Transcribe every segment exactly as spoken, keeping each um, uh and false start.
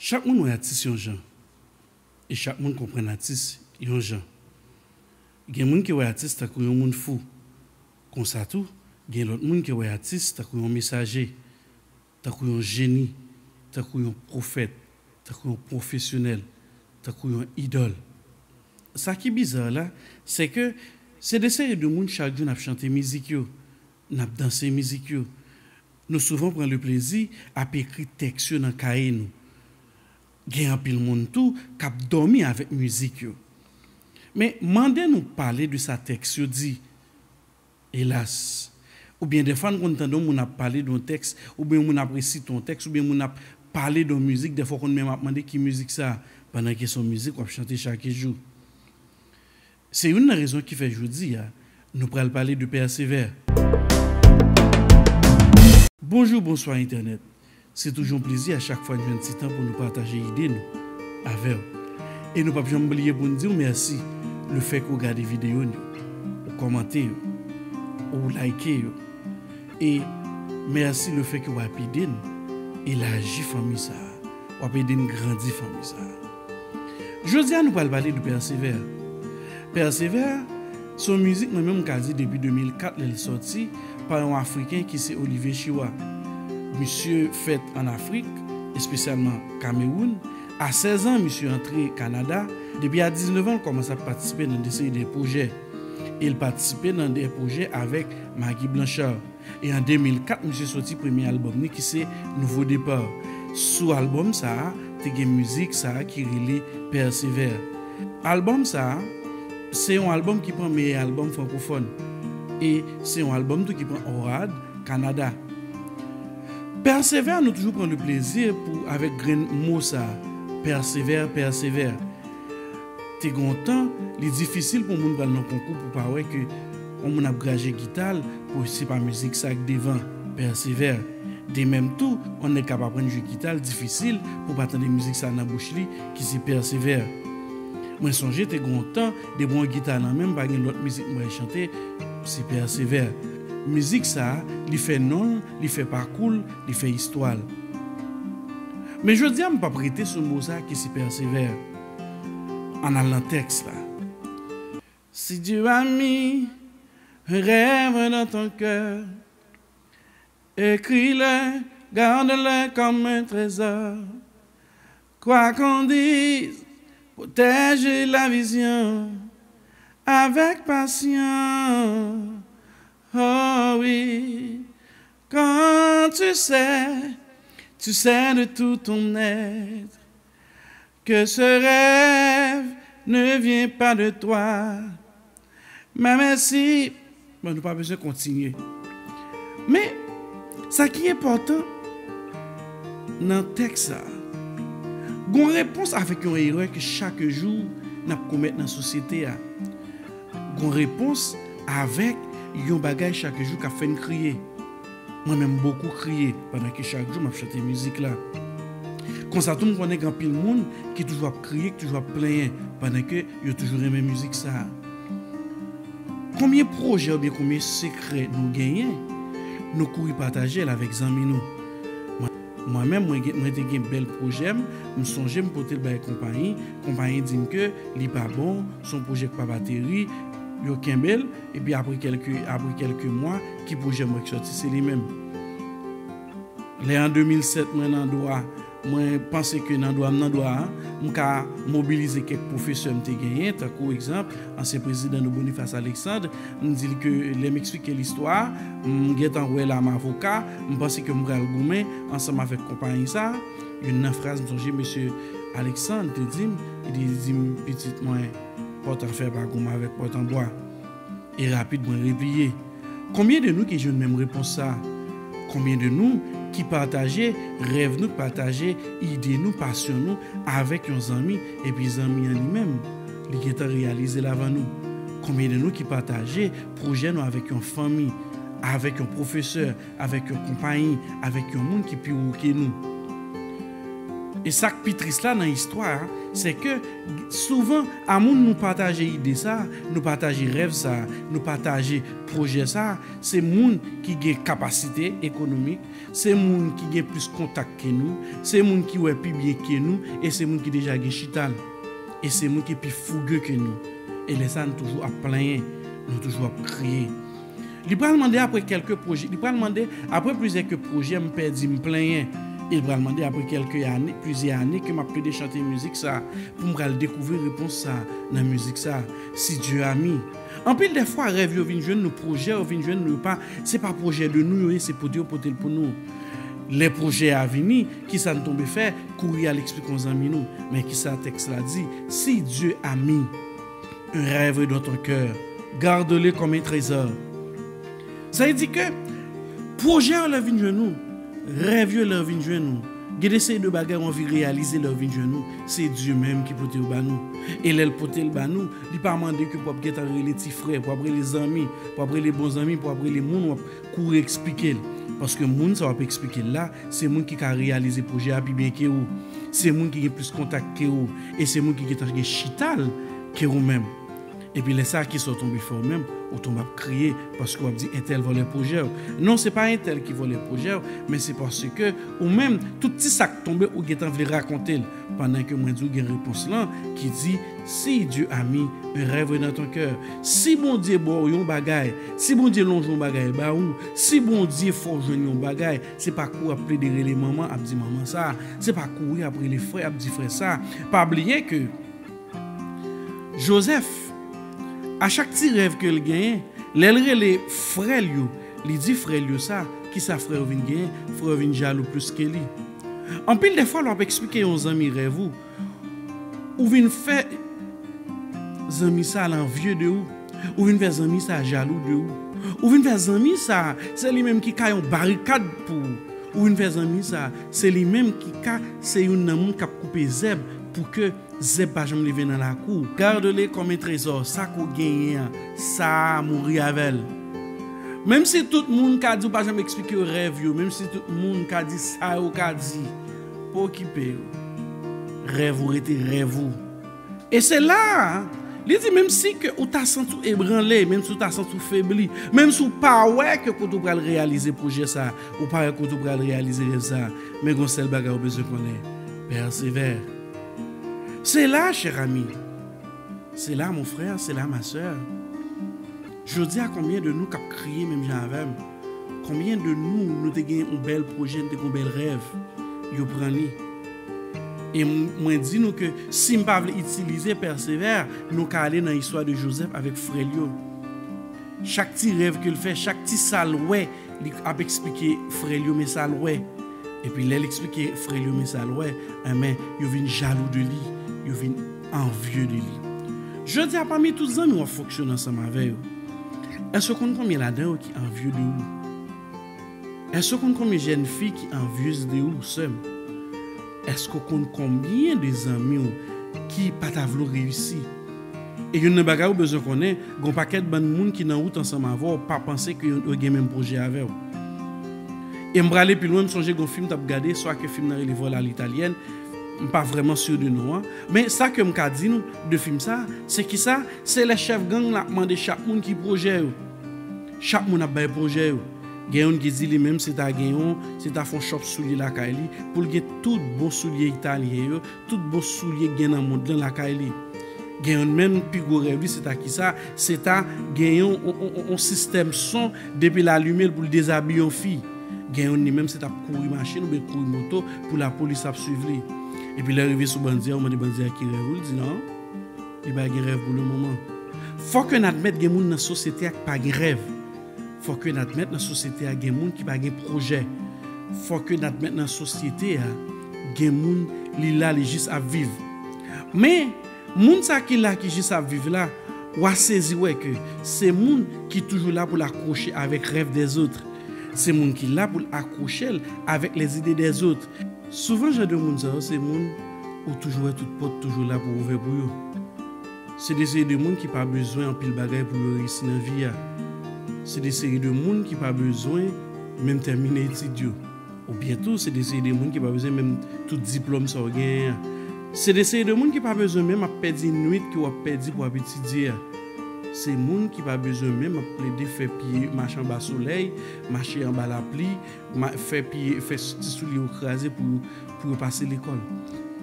Chak moun wè atis yon jan, e chak moun konprann atis yon jan. Gen moun ki wè atis tankou yon moun fou. Konsa tou, gen lòt moun ki wè atis tankou yon mesaje, tankou yon jeni, tankou yon pwofèt, tankou yon pwofesyonèl, tankou yon idòl. Sa ki biza la, se ke se de seri de moun chak jou n ap chante mizik yo, n ap danse mizik yo. Nou souvan pran le plezi ap ekri tèks yo nan kaye nou. Gen anpil moun tou k ap dòmi avèk mizik yo. Men, mande nou pale de sa tèks yo di. Elas! Oubyen dèfwa n konn tande yon moun ap pale de yon tèks, oubyen yon moun ap resite yon tèks, oubyen moun ap pale de yon mizik, dèfwa w konn menm ap mande ki mizik sa, pandan ke se yon mizik w ap chante chak jou. Se youn nan rezon ki fè jodi a, nou pral pale de Pèsevè. Bonjou, bonswa entènèt. Se toujou yon plezi a chak fwa n jwenn ti tan pou nou pataje ide nou avè w. E nou p ap janm bliye pou n di w mèsi lefètke w gade videyo nou, ou kòmante yo, ou like yo. E mèsi lefètke w ap ede n elaji fanmi sa a, w ap ede n grandi fanmi sa a. Jodi a, nou pral pale de Pèsevè. Pèsevè, se yon mizik mwen menm m ka di depi de mil kat lè l sòti pa yon Afriken ki se Olivier Chirwa. Misye fèt ann Afrik, espesyalman Kamewoun. A sèz an, misye antre Kanada. Depi a diznèf an, l kòmanse ap patisipe nan de seri de pwojè. E l patisipe nan de pwojè avèk Maggie Blanchard. E an de mil kat, misye soti premye albòm li ki se Nouveau Départ. Sou albòm sa a, te gen mizik sa a ki rele Pèsevè. Albòm sa a, se yon albòm ki pran meyè albòm frankofòn. E se yon albòm tou ki pran Orad Kanada. Pèsevè, nou toujou pran le plezi pou, avèk grenn mo sa a, pèsevè, pèsevè. Te gen yon tan, li difisil pou moun pral nan konkou pou pa wè ke yon moun ap graje gita l, pou se pa mizik sa k devan, Pèsevè. De menm tou, yon nèg k ap aprann jwe gita l difisil pou pa tande mizik sa nan bouch li, ki se Pèsevè. Mwen sonje te gen yon tan, depi yon gita nan men m, pa gen lòt mizik m pral chante, se Pèsevè. Mizik sa, li fè non l, li fè pakou l, li fè istwa l. Men jodi a, m p ap rete sou mo sa ki se pèsevè. Ann al nan tèks la. Si Dieu a mis un rêve dans ton cœur, écris-le, garde-le comme un trésor. Quoi qu'on dise, protège la vision avec passion. Oh oui, quand tu sais, tu sais de tout ton être que ce rêve ne vient pas de toi. Mèsi. Bon, nou pa bezwen kontinye. Men, sa ki enpòtan nan tèks sa, gon repons avèk yon erè ke chak jou n ap komèt nan sosyete a. Gon repons avèk yon bagay chak jou k ap fè n kriye. Mwen menm, bokou kriye pandan ke chak jou m ap chante mizik la. Konsa tou, m konnen gen anpil moun ki toujou ap kriye, ki toujou ap plenyen, pandan ke yo toujou renmen mizik sa a. Konbyen pwojè oubyen konbyen sekrè nou genyen, nou kouri pataje l avèk zanmi nou? Mwen, mwen menm, mwen, gen- mwen te gen bèl pwojè m, m sonje m pote l bay konpayi, konpayi di m ke li pa bon, se yon pwojè k p ap ateri, yo kenbe l, epi apre kèlke, apre kèlke mwa, ki pwojè m wè k sòti, se li menm. Lè an de mil sèt, mwen nan dwa, mwen panse ke nan dwa m nan dwa a, m ka mobilize kèk pwofesè m te genyen, tankou egzanp, ansyen prezidan nou Boniface Alexandre, m di l ke lè m eksplike listwa a, m gentan wè l a m avoka, m panse ke m pral goumen ansanm avèk konpayi sa a. Youn nan fraz m sonje mesye Alexandre te di m, li di m, pitit mwen, pòt anfè pa goumen avèk pòt an bwa. E rapid mwen repliye. Konbyen de nou ki jwenn menm repons sa a? Konbyen de nou ki pataje rèv nou, ki pataje ide nou, pasyon nou avèk yon zanmi, epi zanmi an li menm, li gentan reyalize l avan nou? Konbyen de nou ki pataje pwojè nou avèk yon fanmi, avèk yon pwofesè, avèk yon konpayi, avèk yon moun ki pi wo ke nou? E sa k pi tris la nan istwa a, se ke souvan a moun nou pataje ide sa, nou pataje rèv sa, nou pataje pwojè sa, se moun ki gen kapasite ekonomik, se moun ki gen plis kontak ke nou, se moun ki wè pi byen ke nou, e se moun ki deja gen chita l. E se moun ki pi fouge ke nou. E lè sa, nou toujou ap plenyen, nou toujou ap kriye. Li pral mande apre kèlke pwojè, li pral mande apre plizyè ke pwojè m pèdi, m plenyen. E li pral mande apre kèlke ane, plizyè ane ke m ap plede chante mizik sa, pou m pral dekouvri repons sa nan mizik sa. Si Dieu a mis. Anpil de fwa, rèv yo vin jwenn nou, pwojè yo vin jwenn nou, yo pa, se pa pwojè de nou yo ye, se pote yo pote l pou nou. Lè pwojè a vini, kisa n tonbe fè? Kouri al eksplike yon zanmi nou. Men kisa tèks la di? Si Dieu a mis un rêve dans ton cœur, garde-le comme un trésor. Sa vle di ke pwojè yo lè vin jwenn nou, rèv yo lè vin jwenn nou, gen de seri de bagay w anvi reyalize lè yo vin jwenn nou, se Dye menm ki pote yo ba nou. E lè l pote l ba nou, li pa mande ke pou w ap gentan rele ti frè, pou w ap rele zanmi, pou w ap rele bon zanmi, pou w ap rele moun w ap kouri eksplike l. Paske moun sa w ap eksplike l la, se moun ki ka reyalize pwojè a pi byen ke ou. Se moun ki gen plis kontak ke ou. E se moun ki gentan gen chita l ke ou menm. Epi lè sa, kisa w tonbe fè ou menm? Ou tonbe ap kriye paske w ap di entèl vòlè pwojè w. Non, se pa entèl ki vòlè pwojè w, men se paske ou menm, tout ti sa k tonbe, ou gentan vle rakonte l. Pandan ke mwen di w gen repons lan ki di, si Dieu a mis un rêve dans ton cœur. Si Bondye ba w yon bagay, si Bondye lonje yon bagay ba ou, si Bondye fè w jwenn yon bagay, se pa kouri ap plede rele manman, ap di manman sa, se pa kouri ap rele frè, ap di frè sa. Pa bliye ke Jozèf, a chak ti rèv ke l genyen, lè l rele frè l yo, li di frè l yo sa, kisa frè yo vin genyen? Frè yo vin jalou plis ke li. Anpil de fwa, lè w ap eksplike yon zanmi rèv ou, ou vin fè zanmi sa l anvye de ou. Ou vin fè zanmi sa jalou de ou. Ou vin fè zanmi sa, se li menm ki ka yon barikad pou ou. Ou vin fè zanmi sa, se li menm ki ka se youn nan moun k ap koupe zèb pou ke zèb pa janm leve nan lakou w. Garde-le comme un trésor, sa ke w genyen an, sa a mouri avè l. Menm si tout moun ka di w pa janm eksplike yo rèv yo, menm si tout moun ka di sa yo ka di, pa okipe yo. Rèv ou rete rèv ou. E se la a, li di, menm si ke ou ta santi w ebranle, menm si w ta santi w febli, menm si w pa wè ke kote w pral reyalize pwojè sa, ou pa wè kote w pral reyalize rèv sa, men gon sèl bagay ou bezwen konnen, pèsevè. Se la, chè ami. Se la, mon frè, se la, ma sè. Jodi a, konbyen de nou k ap kriye menm jan avè m? Konbyen de nou, nou te gen yon bèl pwojè, nou te gen yon bèl rèv? Yo pran li. E m-, mwen di nou ke si m pa vle itilize pèsevè, nou ka ale nan istwa de Jozèf avèk frè l yo. Chak ti rèv ke l fè, chak ti sa l wè, li ap eksplike frè l yo men sa l wè. Epi lè l eksplike frè l yo men sa l wè, enben, yo vin jalou de li, yo vin anvye de li. Jodi a, pami tout zanmi w ap fonksyone ansanm avè yo, èske w konn konbyen ladan yo ki anvye de ou? Èske w konn konbyen jèn fi ki anvyez de ou, sè m? Èske w konn konbyen de zanmi w ki pa ta vle w reyisi? E youn nan bagay ou bezwen konnen, gen yon pakèt bann moun ki nan wout ansanm avè w pa panse ke yo, yo gen menm pwojè avè w. E m prale pi lwen, m sonje gen yon fim m t ap gade, swa ke fim nan rele Vol à l'italienne, m pa vrèman si de non an. Men sa ke m ka di nou de fim sa, se kisa? Se lè chèf gang la ap mande chak moun ki pwojè yo. Chak moun ap bay pwojè yo. Gen youn ki di li menm se ta gen yon, se ta fè yon chòp soulye lakay li, pou l gen tout bon soulye italyen yo, tout bon soulye k gen nan mond lan lakay li. Gen youn menm, pi gwo rèv li, se ta kisa? Se ta gen yon, yon, yon, yon sistèm son, depi l alime l pou l dezabiye yon fi. Gen youn li menm, se ta ap kouri machin oubyen kouri moto pou lapolis ap swiv li. Epi lè rive sou bandi a, ou mande bandi a ki rèv ou, li di non, li pa gen rèv pou le moman. Fòk n admèt gen moun nan sosyete a ki pa gen rèv. Fòk n admèt nan sosyete a gen moun ki pa gen pwojè. Fòk n admèt nan sosyete a gen moun li la, li jis ap viv. Men, moun sa ki la, ki jis ap viv la, w a sezi wè ke se moun ki toujou la pou l akwoche avèk rèv dèzòt. Se moun ki la pou l akwoche l avèk lèzide dèzòt. Souvan, jan de moun sa yo, se moun ou toujou wè tout pòt toujou la pou ouvè pou yo. Se de seri de moun ki pa bezwen anpil bagay pou yo reyisi nan vi a. Se de seri de moun ki pa bezwen menm tèmine etid yo. Oubyen tou, se de seri de moun ki pa bezwen menm tout diplòm sa w genyen an. Se de seri de moun ki pa bezwen menm ap pèdi nwit ke w ap pèdi pou ap etidye a. Se moun ki pa bezwen menm ap plede fè pye mache anba solèy, mache anba lapli, ma, fè pye, fè ti soulye yo kraze pou, pou yo pase lekòl.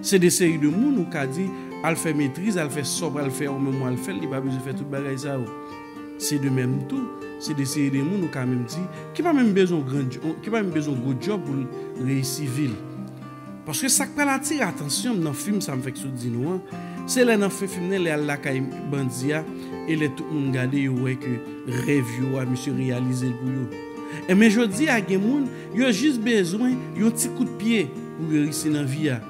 Se de seri de moun ou ka di, al fè metriz, al fè sa w pral fè, ou menm w al fè l, li pa bezwen fè tout bagay sa yo. Se de menm tou, se de seri de moun ou ka menm di, ki pa menm bezwen yon gran dj-, ki pa menm bezwen yon gwo djòb pou l reyisi vi l. Paske sa k pral atire atansyon m nan fim sa m fèk sot di nou an, se lè nan fen fim nan, lè al lakay bandi a, e lè tout moun gade, yo wè ke rèv yo a, misye reyalize l pou yo. Enben, jodi a, gen moun, yo jis bezwen yon ti kout pye pou yo reyisi nan vi a.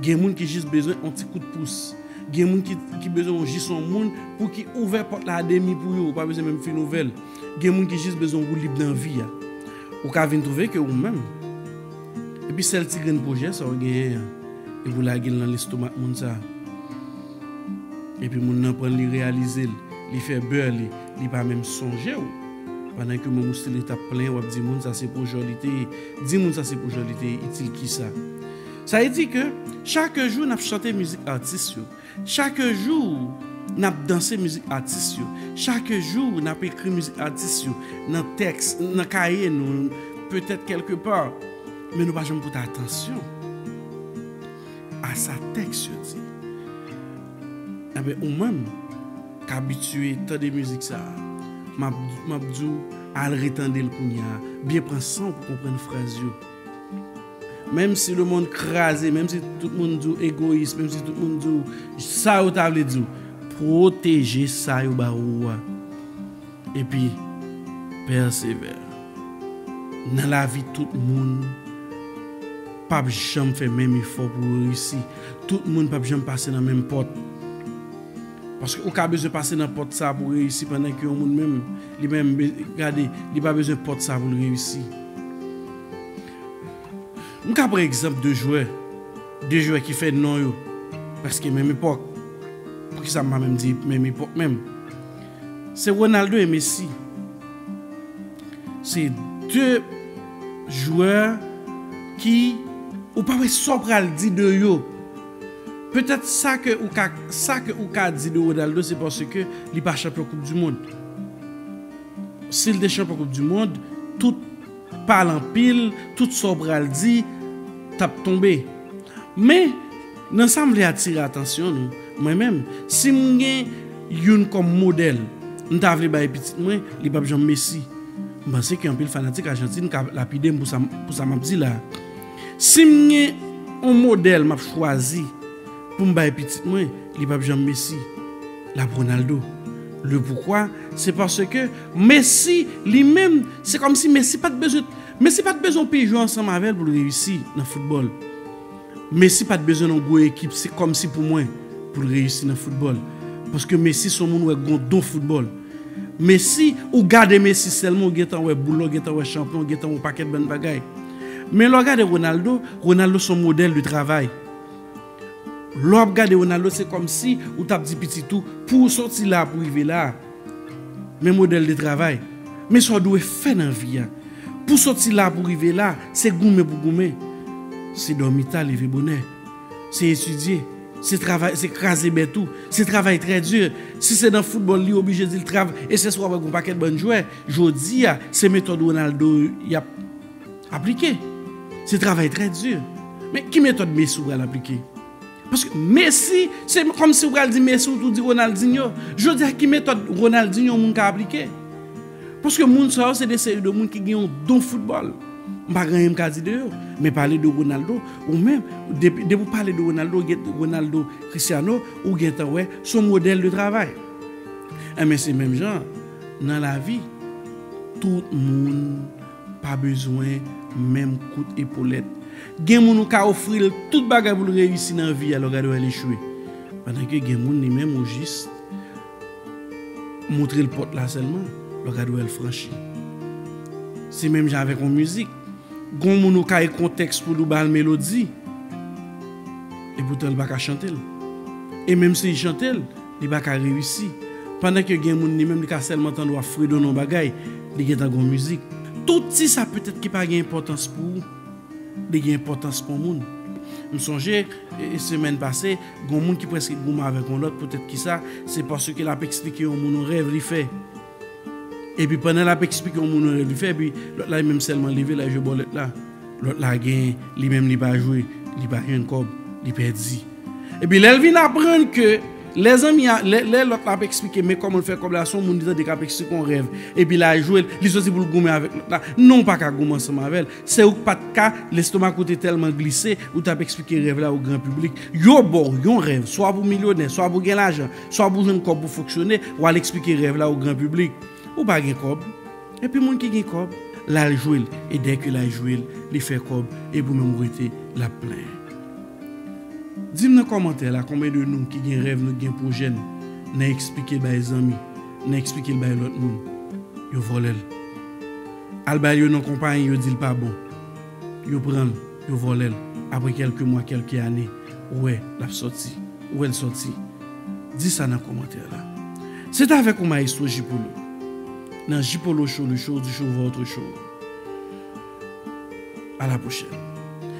Gen moun ki jis bezwen yon ti kout pous. Gen moun ki, ki bezwen yon jis yon moun pou ki ouvè pòt la a demi pou yo, ou pa bezwen menm fin ouvè l. Gen moun ki jis bezwen woulib nan vi a. Ou ka vin twouve ke ou menm, epi sèl ti grenn pwojè sa w genyen an, epi w lage l nan lestomak moun sa a. Epi moun nan pran l, li reyalize l, li fè bè li, li pa menm sonje w. Pandan ke menm ou still t ap plenyen, w ap di moun sa se pwojè w li te ye. Di moun sa se pwojè w li te ye, itil kisa? Sa vle di ke chak jou n ap chante mizik atis yo. Chak jou n ap danse mizik atis yo. Chak jou n ap ekri mizik atis yo nan tèks, nan kaye nou, petèt kèlkepa. Men nou pa janm pote atansyon a sa tèks yo di. Enben, ou menm k abitye tande mizik sa a, m ap, m ap di w, al retande l kounye a, byen pran san w pou konprann fraz yo. Menm si lemonn kraze, menm si tout moun di w egoyis, menm si tout moun di w sa yo ta vle di w, pwoteje sa yo ba ou a. Epi, pèsevè. Nan lavi, tout moun p ap janm fè menm efò pou yo reyisi. Tout moun p ap janm pase nan menm pòt. Paske ou ka bezwen pase nan pòt sa pou reyisi, pandan ke yon moun menm, li menm, be-, gade, li pa bezwen pòt sa pou l reyisi. M ka pran egzanp de jwè, de jwè ki fè non yo prèske menm epòk. Poukisa m pa menm di menm epòk menm? Se Ronaldo e Messi. Se de jwè ki, ou pa wè sa w pral di de yo. Petèt sa ke ou ka, sa ke ou ka di de Ronaldo, se paske li pa chanpyon Koup di Mond. Si l te chanpyon Koup di Mond, tout pale anpil, tout sa w pral di t ap tonbe. Men, nan sa m vle atire atansyon nou, mwen menm, si m gen youn kòm modèl, m ta vle bay pitit mwen, li p ap janm Messi. M panse ke anpil fanatik Ajantin ka lapide m pou sa, pou sa m ap di la a. Si m gen yon modèl m ap chwazi pou m bay pitit mwen, li p ap janm Messi. L ap Ronaldo. Le poukwa? Se paske Messi, li menm, se kòmsi Messi pa t bezwen, Messi pa t bezwen yon peyi jwe ansanm avè l pou l reyisi nan foutbòl. Messi pa t bezwen yon gwo ekip, se kòmsi pou mwen, pou l reyisi nan foutbòl. Paske Messi se yon moun wè gon don foutbòl. Messi, ou gade Messi sèlman, ou gentan wè boul la, ou gentan wè chanpyon, ou gentan wè yon pakèt bann bagay. Men lè w gade Ronaldo, Ronaldo se yon modèl de travay. Lè w ap gade Ronaldo, se kòmsi ou t ap di pitit ou, pou w soti la, pou w rive la, men modèl de travay, men sa w dwe fè nan vi a. Pou w soti la, pou w rive la, se goumen pou w goumen. Se dòmi ta, leve bonè. Se etidye. Se travay, se kraze bèt ou. Se travay trè di. Si se nan foutbòl, li oblije di l trav-, e se sa w ap wè gon pakèt bann jwè. Jodi a, se metòd Ronaldo y ap aplike. Se travay trè di. Men ki metòd Messi w pral aplike? Paske Messi, se kòmsi w pral di Messi, ou tou di Ronaldinho. Jodi a, ki metòd Ronaldinho yon moun ka aplike? Paske moun sa yo, se de seri de moun ki gen yon don foutbòl. M pa gen anyen m ka di de yo. Men pale de Ronaldo, ou menm, depi, depi w pale de Ronaldo, ou gen Ronaldo Cristiano, ou gentan wè, se yon modèl de travay. Enben, se menm jan, nan lavi, tout moun pa bezwen menm kout epolèt. Gen moun ou ka ofri l tout bagay pou l reyisi nan vi a, lè w gade w, l echwe. Pandan ke gen moun, li menm, ou jis montre l pòt la sèlman, lè w gade w, l franchi. Se menm jan avèk yon mizik. Gon moun ou ka ekri yon tèks pou li, ou ba l melodi, epoutan li pa ka chante l. E menm si li chante l, li pa ka reyisi. Pandan ke gen moun, li menm, li ka sèlman tande w ap fredone yon bagay, li gentan gon mizik. Tout ti sa petèt ki pa gen enpòtans pou ou, Li gen enpòtans pou moun. M sonje, e, e semèn pase, gon moun ki prèske goumen avèk yon lòt, poutèt ki sa, se paske l ap eksplike yon moun yon rèv li fè. Epi pandan l ap eksplike yon moun yon rèv li fè, epi lòt la li menm sèlman leve, l al jwe bòlèt la. Lòt la gen, li menm li pa jwe, li pa jwenn kòb, li pèdi. Epi lè l vin aprann ke lè zanmi a, lè, lè lòt la ap eksplike men kòman l fè kòb la, se yon moun li tande k ap eksplike yon rèv, epi l al jwe l, li soti pou l goumen avèk lòt la. Non, ou pa ka goumen ansanm avè l. Se ou k pa t ka, lestomak ou te tèlman glise, ou t ap eksplike rèv la o gran piblik. Yo ba w yon rèv, swa pou milyonè, swa pou gen lajan, swa pou jwenn kòb pou fonksyone, w al eksplike rèv la o gran piblik. Ou pa gen kòb. Epi moun ki gen kòb, l al jwe l. E dèke l al jwe l, li fè kòb, epi ou menm ou rete, l ap plenyen. Di m nan kòmantè la, konbyen de nou ki gen rèv, nou gen pwojè n, nan eksplike l bay zanmi, nan eksplike l bay lòt moun, yo vòlè l. Al bay yo nan konpayi, yo di l pa bon. Yo pran l, yo vòlè l. Apre kèlke mwa, kèlke ane, ou wè l ap sòti. Ou wè l sòti. Di sa nan kòmantè la. Se t avèk ou Maestro J Polo. Nan J Polo Show, le show du show, votre show. À la prochaine.